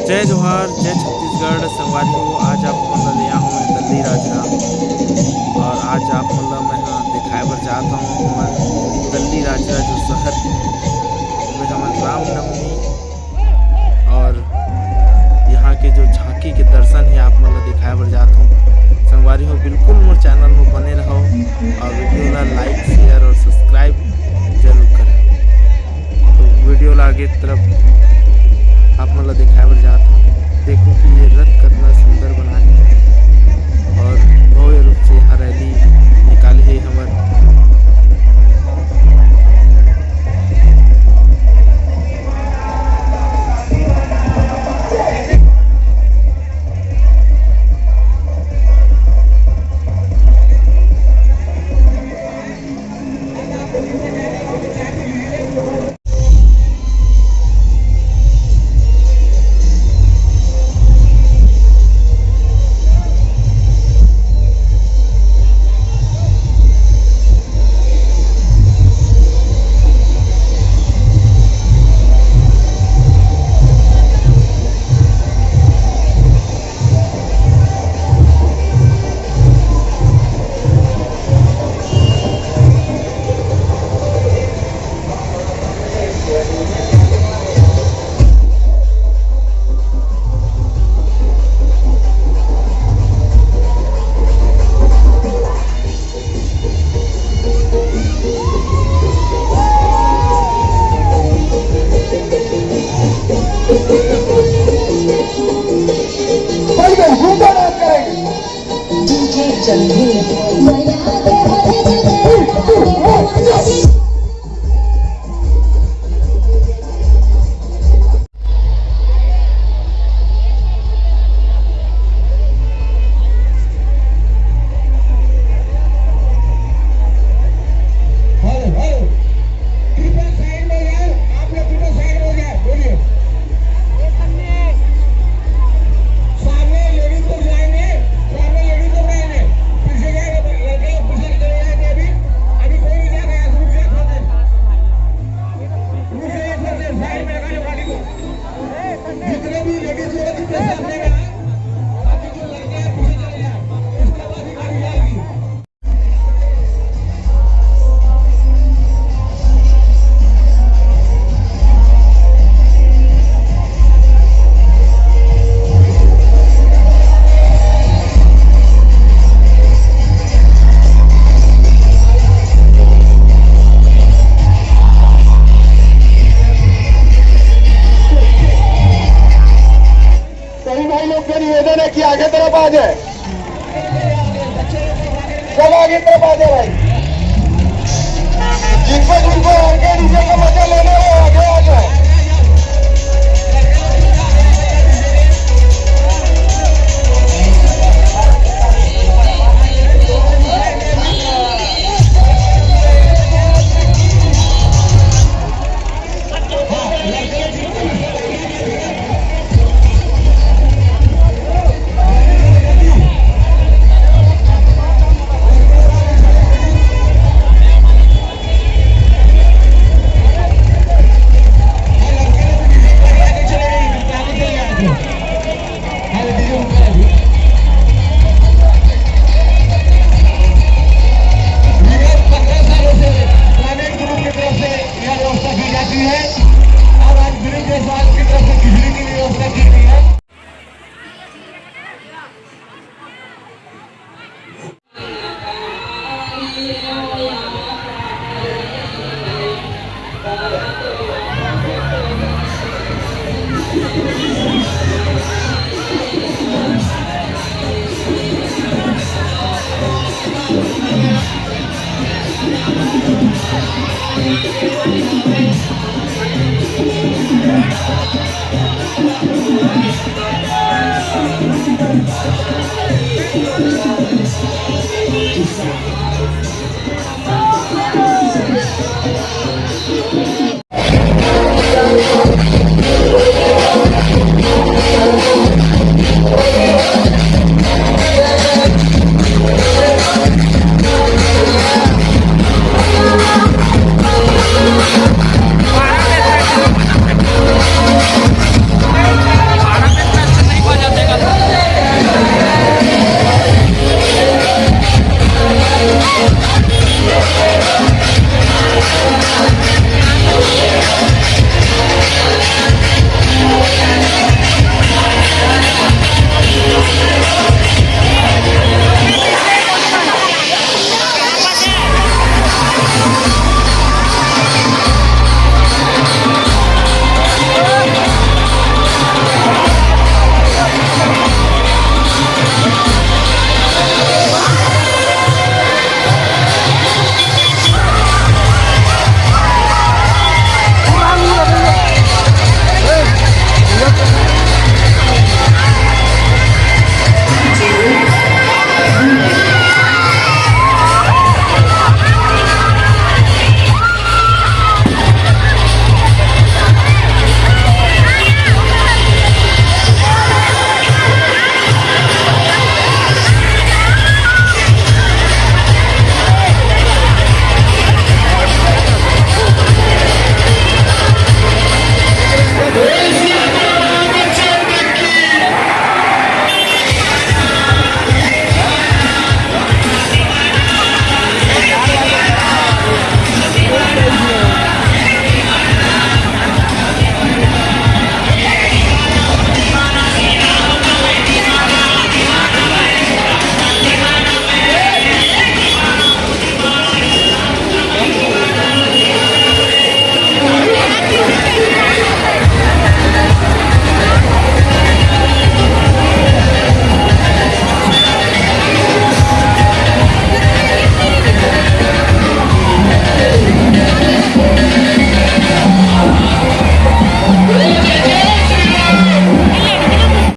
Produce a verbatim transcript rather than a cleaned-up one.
जय जोहार, जय छत्तीसगढ़। संगवारी हो, आज आप मन ल ले आहूँ मैं दल्ली राजरा, और आज आप मन ल मैं ह दिखाए बर जात हूँ हमर दल्ली राजरा जो शहर हे, ओमे हमन रामनवमी और यहाँ के जो झांकी के दर्शन हे आप मन ल दिखाए बर जात हूँ। संगवारी हो, बिल्कुल मोर चैनल में बने रहो और वीडियो ला लाइक, शेयर और सब्सक्राइब जरूर करें। तो वीडियो ला आगे तरफ आप मन ला दिखाए बर जात हूँ। देखो कि ये रथ कितना सुंदर बना है और भव्य रूप से यहाँ रैली निकाले हे हमर भाई बहन, झूमता नाच करेंगे। डीजे जल्दी। Hello, hello. कृपया साइड में जाए, आप लोग कृपया साइड में जाए, बोलिए। सामने लेडीज लोग जाएंगे, सामने लेडीज लोग रहेंगे, पीछे जाएंगे, लड़के लोग पीछे चले जाएंगे। अभी, अभी कोई नहीं जाएगा, यहाँ से रुक जाए थोड़ा देर, रुक जाइए थोड़ा देर, साइड में लगा लो गाड़ी को। जितने भी लेडीज लोग हैं, कृपया सामने में आए, बाकी जो लड़के हैं, पीछे चले जाए, उसके बाद ही गाड़ी जाएगी। सभी भाई लोग से निवेदन है कि आगे तरफ आ जाए, सब आगे तरफ आ जाए भाई। जिनको जिनको आरके डीजे का मजा लेना है, आगे